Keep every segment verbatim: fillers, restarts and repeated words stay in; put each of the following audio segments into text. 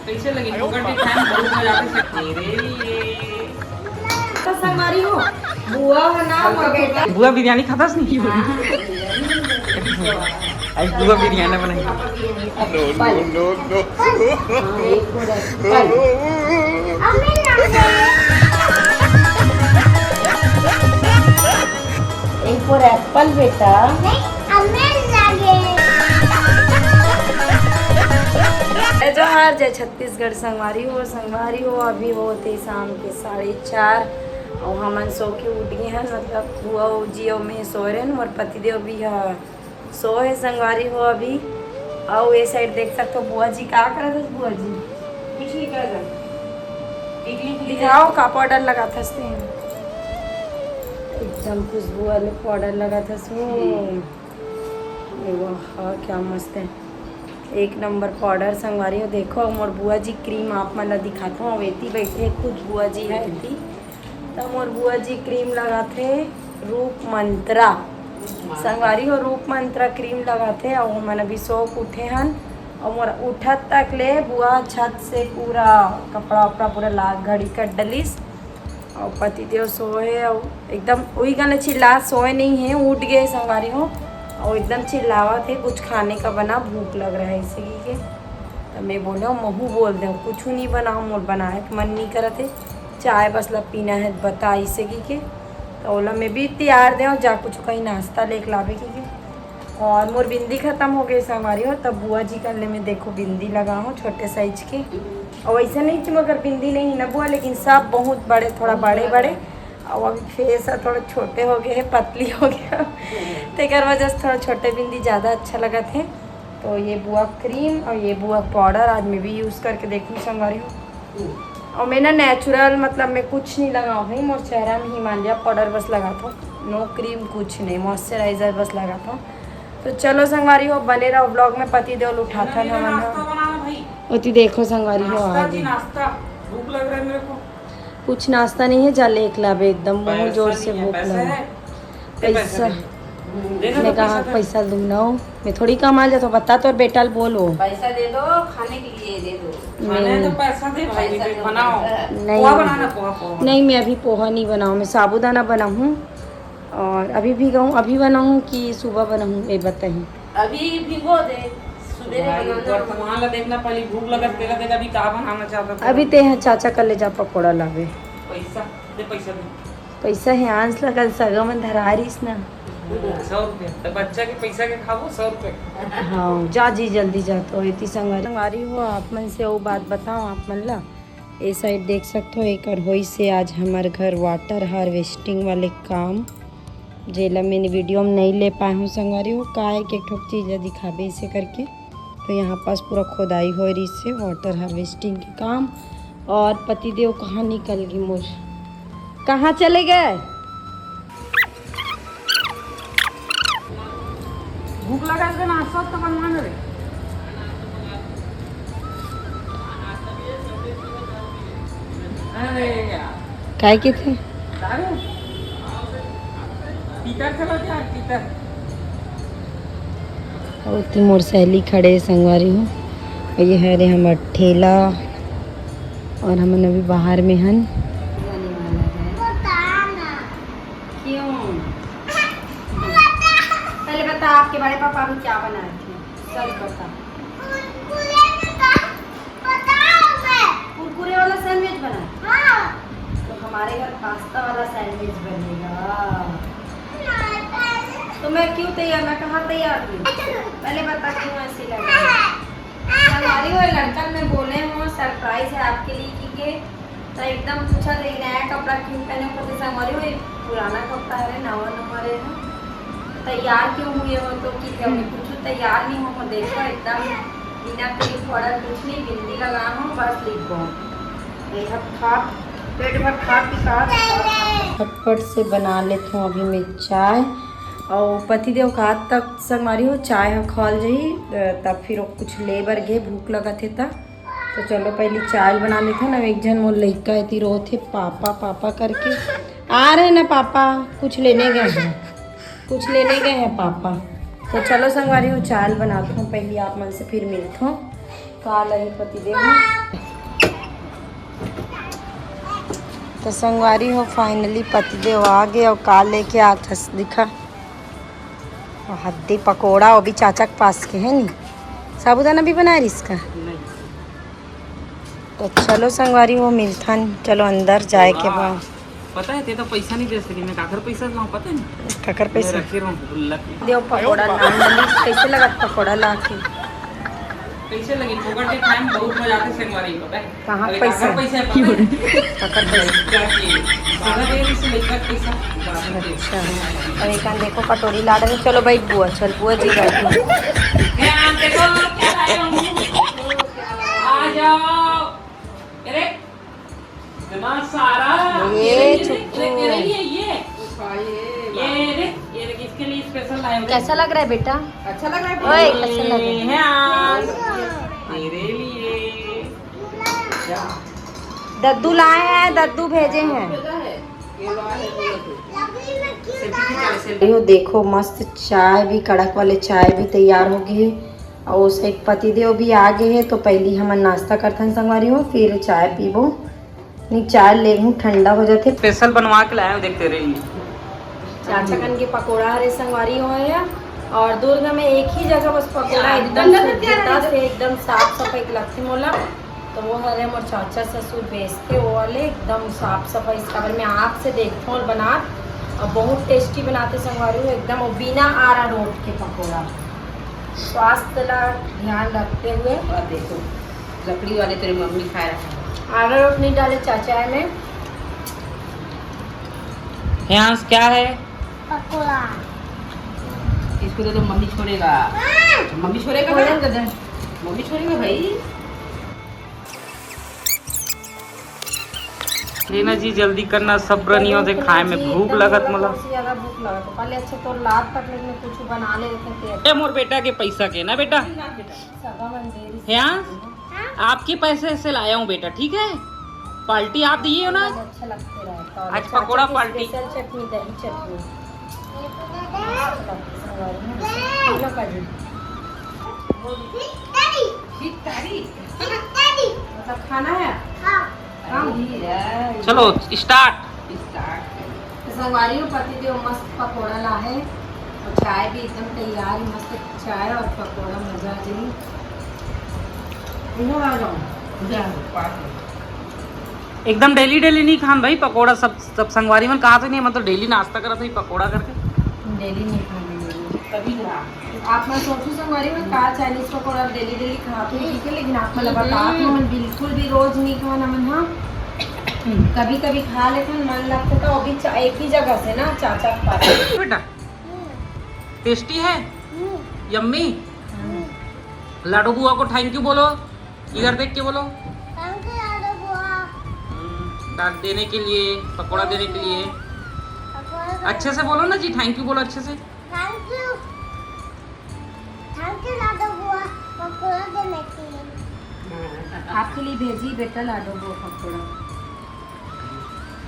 कैसे लगी? फोकट के खाए में बहुत मजा आते। तो संगवारी हो, बुआ है ना, हमर बेटा। बुआ बिरयानी खाथस नहीं? आज बुआ बिरयानी बनाई। No, no, no, no। हाँ, एक पूरा एप्पल। एक पूरा एप्पल, बेटा। नहीं, हमें लगे। जय जोहार, जय छत्तीसगढ़। संगवारी हो, संगवारी हो, अभी होत हे शाम के साढ़े चार अउ हमन सो के उठ गे हन। मतलब बुआ, जी अउ मैं सोए रहेन, मोर पतिदेव भी ह सो हे संगवारी हो अभी। अउ ये साइड देख सकथो बुआ जी का करत हस। बुआ जी कुछ नहीं करत। टिकली दिखाओ का पाउडर लगाथस ते। एकदम खुशबू वाले पाउडर लगाथस वो। ये वाह, क्या मस्त है, एक नंबर पाउडर संगवारी हो। देखो मोर बुआ जी क्रीम आप मन ला दिखाथो, अउ एती बैठे कुछ बुआ जी है एती, त मोर बुआ जी क्रीम लगाथे रूप मंत्रा। संगवारी हो, रूप मंत्रा क्रीम लगाथे। अउ हमन अभी सो के उठे हन, अउ मोर उठत तक ले बुआ छत से पूरा कपड़ा उपड़ा पूरा लाग घड़ी कर डलिस। अउ पतिदेव सोए हे, अउ एकदम उही गाने चिल्ला, सोए नहीं है, उठ गए संगवारी हो, अउ एकदम चिल्लावत है, "कुछ खाने का बना, भूख लग रहा है," इसे की के। त मैं बोले, "महू बोल दे, कुछ नहीं बनाओ, मोर बनाए के मन नहीं करत है, चाय बस ला पीना है, बता," इसे की के। त ओला मैं भी तैयार दे, जा कुछ कहीं नाश्ता लेके लावे की के। अउ मोर बिंदी खत्म हो गई संगवारी हो, तब बुआ जी कर ले मैं देखो बिंदी लगा हूँ छोटे साइज के। अउ वैसे नहीं कि मगर बिंदी नहीं ना बुआ, लेकिन सब बहुत बड़े, थोड़ा बड़े बड़े। अउ अभी फेस ह थोड़ा छोटे हो गए है, पतली हो गया, तेकर वजह से थोड़ा छोटे बिंदी ज़्यादा अच्छा लगत है। तो ये बुआ क्रीम अउ ये बुआ पाउडर आज मैं भी यूज़ करके देखूँ संगवारी हो। अउ मैं ना नेचुरल, मतलब मैं कुछ नहीं लगाऊँ भाई, मोर चेहरा में हिमालय पाउडर बस लगाथो, नो क्रीम कुछ नहीं, मॉइस्चराइजर बस लगाथो। तो चलो संगवारी हो, बने रहो ब्लॉग में। पति देव उठाथन हमन ह। ओती देखो संगवारी हो, आ गई। नाश्ता, भूख लग रहा है मेरे को। कुछ नाश्ता नहीं है, जा लेके लाबे, एकदम बहुत जोर से भूख लग रहा है। पैसा, मैं कहा पैसा दूँ ना, मैं थोड़ी कमा जाता, बता तोर बेटा ल बोलो। पैसा दे दो, खाने के लिए दे दो। खाने तो पैसा दे भाई, बनाओ। नहीं, पोहा बनाना, पोहा, पोहा। नहीं, मैं अभी पोहा नहीं बनाऊँ, मैं साबूदाना बनाऊँ। और अभी भिगाऊँ, अभी बनाऊँ कि सुबह बनाऊँ, ये बताइए। अभी भिगो दे, सुबेरे बनाना। वर्तमान ला देखना, पहले भूख लगत, तेला देख, अभी का बनाना चाहता था। अभी ते हैं चाचा कर ले जा पकौड़ा लावे। पैसा दे, पैसा दे। पैसा है, आंस लगल, सगा मन धरा रहीस ना। सौ रुपया, तो बच्चा के पैसा के खाबो, सौ रुपया। हाँ, जा जी, जल्दी जा। तो एती संगवारी, संगवारी हो, आप मन से वो बात बताओ, आप मन ला ए साइड देख सकथो, एकर होइस हे आज हमर घर वाटर हार्वेस्टिंग वाले काम, जेला मैंने वीडियो में नहीं ले पाए हूँ संगवारी हो, का एक एक ठोक चीज ला दिखाबे इसे करके। तो यहाँ पास पूरा खोदाई हो रही से वाटर हार्वेस्टिंग के काम। और पतिदेव कहाँ निकल गई मोर, कहाँ चले गए? भूख लगा के नाश्ता तो बनवा ना रे। अरे यार। काय के थे? दारू? पीतर चलो यार, पीतर। ओती मोर सहेली खड़े संगवारी हो। और ये हरे हमर ठेला। और हमन अभी बाहर में हन। क्यों? पहले बता, आपके बड़े पापा अभी क्या बनाए थे, सच बता। कुरकुरे में का बताओ मैं। कुरकुरे वाला सैंडविच बनाए? हाँ। तो हमारे घर पास्ता वाला सैंडविच बनेगा। तो मैं क्यों तैयार, मैं कहाँ तैयार थी? पहले बता क्यों ऐसी लग रही है? संगवारी हो, लड़कन में बोले हो, सरप्राइज है आपके लिए, ठीक है? तो एकदम पूछा थे, नया कपड़ा क्यों पहने हो? तो संगवारी हो, ये पुराना कपड़ा है, नवा नवा रहे हो, तैयार क्यों हुए हो? तो कि क्या मैं कुछ तैयार नहीं हो, देखो एकदम बिना क्रीम पाउडर कुछ नहीं, बिंदी लगा हो, बस लिप बाम। ये सब खा, पेट भर खा पी का। झटपट से बना लेत हूँ अभी मैं चाय। और पतिदेव का आज तक संगवारी हो चाय ह खौल जही, तब फिर वो कुछ ले बर गे, भूख लगत हे त। तो चलो पहले चाय बना लेते हैं ना। एक जन मोर लइका एती रोत हे, "पापा, पापा" करके। आ रहे ना पापा, कुछ लेने गए हैं, कुछ लेने गए हैं पापा। तो चलो संगवारी हो, चाय बनाते हैं पहले, आप मन से फिर मिलते हैं। का लही पतिदेव ह। तो संगवारी हो, finally पतिदेव आ गे अउ का लेके आथस दिखा। अउ हद्दी पकोड़ा, वो भी चाचा के पास के है नी। साबूदाना भी बनाए रिस का। तो चलो संगवारी हो, मिलथन। चलो अंदर जाए के बाद। पता है, ते तो पैसा नहीं दे सके, मैं काकर पैसा लाऊं, पता है? काकर पैसा? मैं रखे रहूं गुल्लक में। देव पकोड़ा नाम डली, कैसे लगत पकोड़ा ला के? कैसे लगी? फोकट के खाए में बहुत मजा आते संगवारी, पता है? कहाँ अरे, पैसा? काकर पैसा है, पता है? काकर पैसा? लड़का के, दादा दे रही से लड़का के पैसा। अच्छा, और एक देखो कटोरी ला रहे। चलो भाई बुआ, चल बुआ जी बैठो। मैं आप देखो, क्या लाए हूँ? आ जाओ। अरे, इतना सारा। ये ये, ये, चुप्पू। ये, ये, ये, ये। ये देख, ये देख, इसके लिए special लाए हैं। कैसा लग रहा है बेटा? अच्छा लग रहा है। ओए, कैसा लग रहा है? ये है आज। तेरे लिए। दद्दू लाए हैं, दद्दू भेजे हैं। ये देखो मस्त चाय भी, कड़क वाले चाय भी तैयार हो गए। और उसे पतिदेव भी आ गए हैं, तो पहली हमन नाश्ता करथन संगवारी हो, फिर चाय पीबो। नहीं, चाय लेहूँ, ठंडा हो जाथे। Special बनवा के लाए हो, देखते रहिए। चाचा कन के पकोड़ा हरे संगवारी हो या, और दुर्ग में एक ही जगह बस पकोड़ा एकदम शुद्धता से, एकदम साफ सफाई के लगथे मोला। तो वो हरे मोर चाचा ससुर बेचते वो वाले, एकदम साफ सफाई, इसका बारे में आँख से देखते और बनात, और बहुत tasty बनाते संगवारी हो एकदम, और बिना आरारोट के पकोड़ा। स्वास्थ्य ला ध्यान रखते हुए। और देखो, लकड़ी वाले तेरे मम्मी खाए रखे हैं। आरारोट नहीं डाले चाचा है में। यहाँ क्या है? पकोड़ा। इसको दे दो, मम्मी छोड़ेगा। हाँ। मम्मी छोड़ेगा ना? मम्मी छोड़ेगा भाई। लेना जी, जल्दी करना, सब्र नहीं होते खाए में, भूख लगत मोला। ज्यादा भूख लगत, पहले अच्छे तो लात तक में कुछ बना ले रखे थे। ए, मोर बेटा के पैसा के ना बेटा। सगा मन देरी से हाँ? आपके पैसे से लाया हूँ बेटा, ठीक है? पार्टी आप दिए हो ना? अच्छा लगते रहता है। आज चाचा पकोड़ा की पार्टी। Special चटनी, दही चटनी। मस्त लगते संगवारी में। लो काजू। मतलब खाना है? हाँ। चलो, start। Start। तो संगवारी हो, पति देव मस्त पकोड़ा ला है और चाय भी एकदम तैयार है, मस्त चाय और पकोड़ा, मजा आ जाई। इधर आ जाओ, इधर आ जाओ, पास में। एकदम daily daily नहीं खान भाई पकोड़ा, सब, सब संगवारी मन कहा तो नहीं, मतलब daily नाश्ता करत है पकोड़ा करके। Daily नहीं खाने, daily। कभी खा। आप मैं सोचू संगवारी में का Chinese पकोड़ा daily daily खाते हैं, ठीक है, लेकिन आप मतलब बता दो, मन बिल्कुल भी रोज नहीं खाना मन, हाँ, कभी कभी खा लेते हैं, मन लगता तो अभी चा-, एक ही जगह से ना चाचा के पास। बेटा, tasty है? Yummy? लाडो बुआ को thank you बोलो, इधर देख के बोलो। Thank you लाडो बुआ। हम्म, दाद देने के लिए, पकोड़ा देने के लिए। पकोड़ा अच्छे से बोलो ना जी, thank you बोलो अच्छे से। Thank you। Thank you लाडो बुआ, पकोड़ा देने के लिए। आपके लिए भेजी बेटा लाडो बुआ पकोड़ा,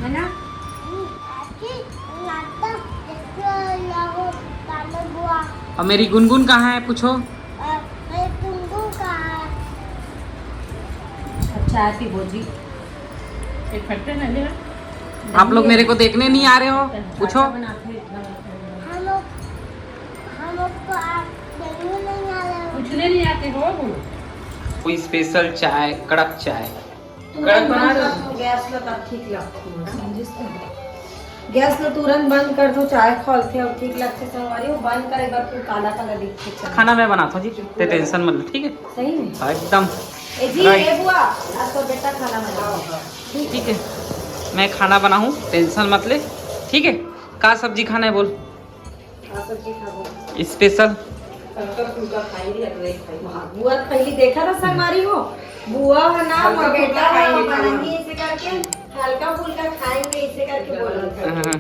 है ना? हम्म, अच्छी लाडो, देखो लाडो, लाडो बुआ। और मेरी गुनगुन कहाँ है पूछो? अ, मेरी गुनगुन कहाँ है? अच्छा, चाय पीबो जी। एक फट्टे ना ले। आप लोग मेरे को देखने नहीं आ रहे हो, पूछो। हम लोग, हम लोग को आप देखने नहीं आ रहे हो। पूछने नहीं आते हो बोलो। कोई special चाय, कड़क चाय। तुरंत बंद कर दो गैस ला, तब ठीक लगथे, समझिस त? गैस ला तुरंत बंद कर दो, चाय खौलथे अउ ठीक लगथे संगवारी हो। बंद करे बर फिर काला काला दिखथे। खाना मैं बनाता हूँ जी, ते tension मत ले, ठीक है? सही में? हाँ, एकदम। ए जी, right। ए बुआ, आज तो बेटा खाना बनाओ। ठीक है, मैं खाना बनाऊँ, tension मत ले, ठीक है? का सब्जी खाना है बोल? का सब्जी खाबो? Special। हल्का फुल्का खाई रही है, तो वही खाई। वाह, बुआ तो पहली देखा था संगवारी हो। बुआ है ना, हल्का मोर बेटा फुल्का है, खाएंगे, बनाएंगे इसे करके, हल्का फुल्का खाएंगे इसे करके बोला था। हाँ, हाँ।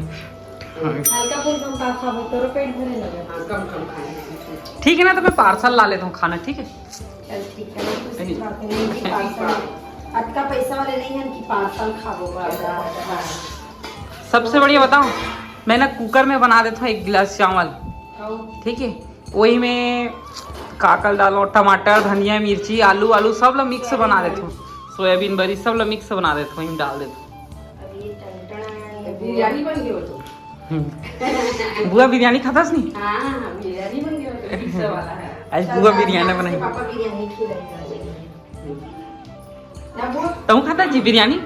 हल्का फुल्का हम का खाबो, तोरो पेट भरे लगे। हाँ, कम कम खाएंगे। ठीक है ना, तो मैं parcel ला लेता हूँ खाना, ठीक है? चल ठीक है, कुछ नहीं। बात नहीं कि parcel, अतका पैसा वाले नहीं है कि parcel खाबो, बस, बस। सबसे बढ़िया बताऊं, मैं ना cooker में बना देता हूँ एक गिलास चावल, ठीक है, वही में काकल डालो, टमाटर, धनिया, मिर्ची, आलू, आलू सब ला मिक्स बना देथो। सोयाबीन बरी सब ला मिक्स बना देथो, वहीं डाल देथो। बिरयानी बन गई हो तो। हम्म। बुआ बिरयानी खाथस नहीं? हाँ, बिरयानी बन गई हो तो, पिज्जा वाला है। आज बुआ बिरयानी बनाई। पापा बिरयानी खिलाएगा। ना बोल। तहूँ खाथस जी बिरयानी?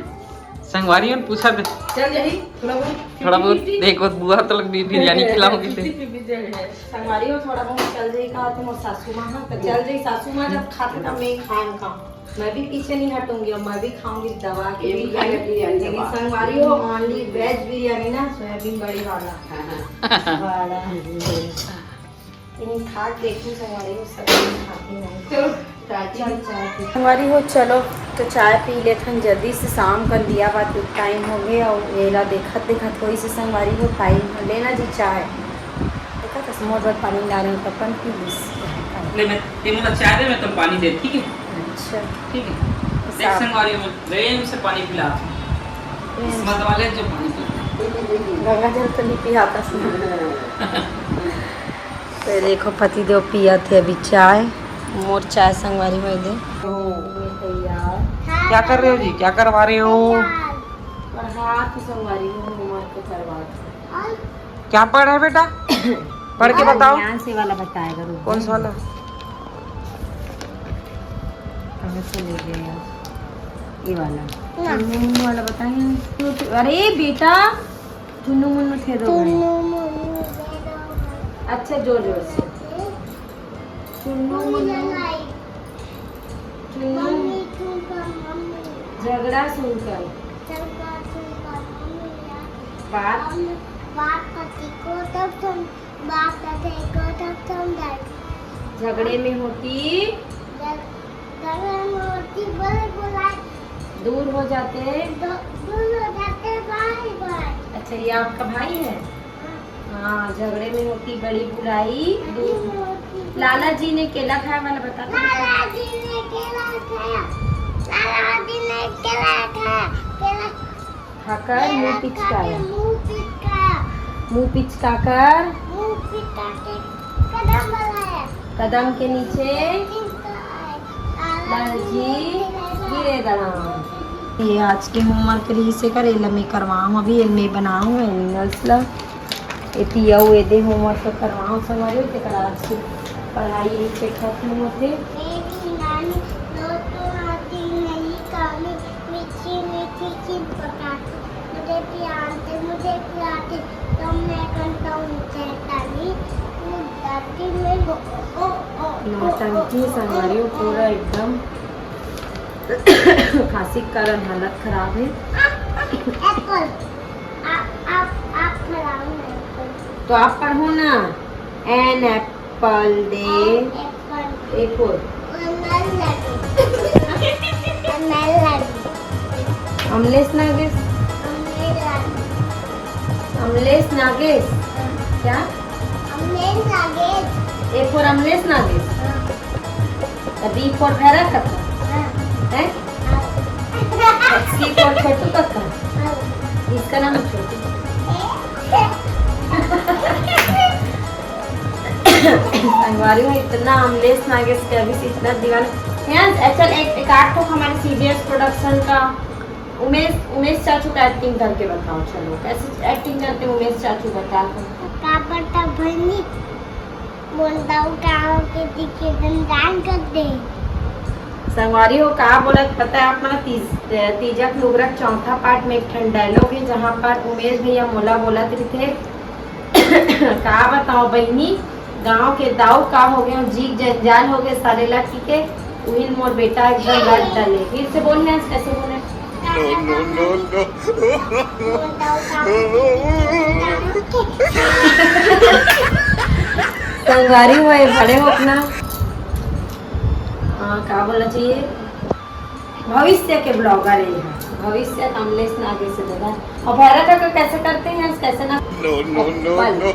संगवारी मन पूछा दे। चल जाही, थोड़ा बहुत। थोड़ा बहुत देखो, बुआ तो लग भी बिरयानी खिलाओगी ते। संगवारी हो, थोड़ा बहुत चल जाही कहा थे मोर सासू माँ, हाँ, तो चल जाही सासू माँ, जब खाते तब मैं खान खाऊँ। मैं भी पीछे नहीं हटूंगी, अब मैं भी खाऊंगी दबा के। ये भी खाएगा बिरयानी लेकिन दबा। संगवारी हो, only veg बिरयानी ना, सोयाबीन बड़ी वाला। हाँ, हाँ। वाला। लेकिन खा के देखूं संगवारी हो, सब दिन खाती नहीं। चलो, चाय पी। चल, चाय पी। संगवारी हो, चलो, तो चाय पी लेथन जल्दी से, शाम का दिया बात टाइम हो गया और एला देखत देखत होई से संगवारी हो, टाइम हो लेना जी चाय। देखा था मोर बर पानी ला रहे हो, तो अपन पी लीस। ले मैं, ते मोला चाय दे, मैं तो पानी दे, ठीक है? अच्छा। ठीक है। देख संगवारी हो, प्रेम से पानी पिलात हूँ। किस्मत वाले जो पानी पीते हैं। गंगा जल तो नहीं पियाता। तो देखो पतिदेव पिया थे अभी चाय, मोर चाय संगवारी हो दे। क्या कर रहे हो जी, क्या करवा रहे हो? और हाथ संगवारी हो, मोर को करवा। क्या पढ़ है बेटा? पढ़ के बताओ। ध्यान से वाला बताएगा, रुक। कौन सा वाला? कहाँ से ले गए यार? ये वाला। चुन्नू मुन्नू वाला बताएं। अरे बेटा, चुन्नू मुन्नू थे दो भाई। अच्छा, जोर जोर से। चुन्नू मुन्नू। चुन्नू। झगड़ा सुनकर। बात। बात पति को तब तुम बात देखो तब तुम डर। झगड़े में होती। झगड़े में होती बड़े बुलाए। दूर हो जाते। दूर हो जाते बाय बाय। अच्छा, ये आपका भाई है? हाँ, झगड़े में होती बड़ी बुराई। लाला जी ने केला खाया वाला बता दो। लाला जी ने केला खाया। लाला जी ने केला खाया। केला खाकर मुंह पिचकाया। मुंह पिचकाया। मुंह पिचकाकर। मुंह पिचका के कदम बढ़ाया। कदम के नीचे। लाला जी गिरे दड़ा। ये आज के होमवर्क रही से करे, एला मैं करवाऊँ अभी, एल मैं बनाऊँ एनिमल्स ला। ए पिया हुए दे होमवर्क तो करवाऊँ संगवारी, तेकर आज की पढ़ाई यही से खत्म होते। मेरी नानी दो तो आती नहीं खाने, मीठी मीठी खीर पकाती, मुझे पियाते, मुझे पियाते, तो मैं करता हूँ शैतानी, वो दादी में ओ, ओ, ओ, ओ, नौटंकी ओ, ओ, संगवारी हो, ओ, पूरा एकदम खांसी के कारण हालत खराब है। एप्पल। आप, आप, आप खिलाओ ना एप्पल। तो आप पढ़ो ना। An apple day। एप्पल। एक और। अमलेस नागेश। अमलेस नागेश। अमलेस नागेश। अमलेस नागेश। अमलेस नागेश। हाँ। क्या? अमलेस नागेश। एक और अमलेस नागेश। हाँ। अभी एक और भैरा कक्का। हाँ। हैं? हाँ। C for छोटू कक्का। हाँ। इसका नाम है छोटू। संगवारी में इतना अमलेस नागेश के अभी से इतना दीवाना। यार, अच्छा, एक, एक आध ठो हमारे सीबीएस प्रोडक्शन का उमेश, उमेश चाचू का एक्टिंग करके बताओ। चलो, कैसे एक्टिंग करते हैं उमेश चाचू, बता। का पता बनी, बोलता हूँ, गाँव के दिखे दंडान कर दे। संगवारी हो, का बोलत पता है आप मन, तीज-, तीजा के लुगरा चौथा पार्ट में एक ठन डायलॉग है, जहाँ पर उमेश भैया मोला बोलत रहिथे, का बताओ बहिनी, गांव के दाऊ का हो गए, जीग जंजाल हो गए सारे लड़की के, उहिल मोर बेटा एकदम रट डाले। फिर से बोल, हंस, कैसे बोले? No, no, no, no। संगवारी हो, ये बड़े हो अपना। हाँ, का बोलना चाहिए? भविष्य के ब्लॉगर है, भविष्य का अमलेस नागेश है दादा। और भैरा काका कैसे करते हैं, कैसे ना? No, no, no, पल। No।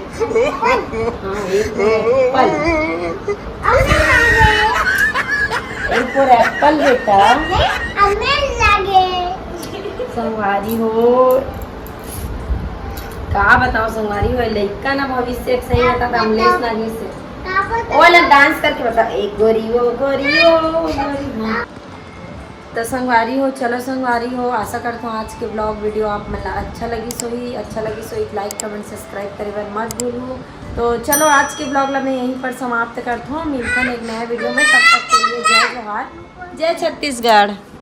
हाँ, एक मिनट, पल। एक और एप्पल बेटा। संगवारी हो, का बताओ संगवारी हो, लइका ना भविष्य के सही रहता था, अमलेस नागेश से। ओ वाला डांस करके बता, एक गोरी, ओ गोरी, ओ गोरी। हाँ। तो संगवारी हो, चलो संगवारी हो, आशा करता हूँ आज के ब्लॉग वीडियो आप मन ला अच्छा लगी सोही। अच्छा लगी सोही, लाइक, कमेंट, सब्सक्राइब करे बर मत भूलू। तो चलो, आज के ब्लॉग ला मैं यहीं पर समाप्त करता हूँ। मिलता हूँ एक नया वीडियो में, तब तक के लिए जय जोहार, जय छत्तीसगढ़।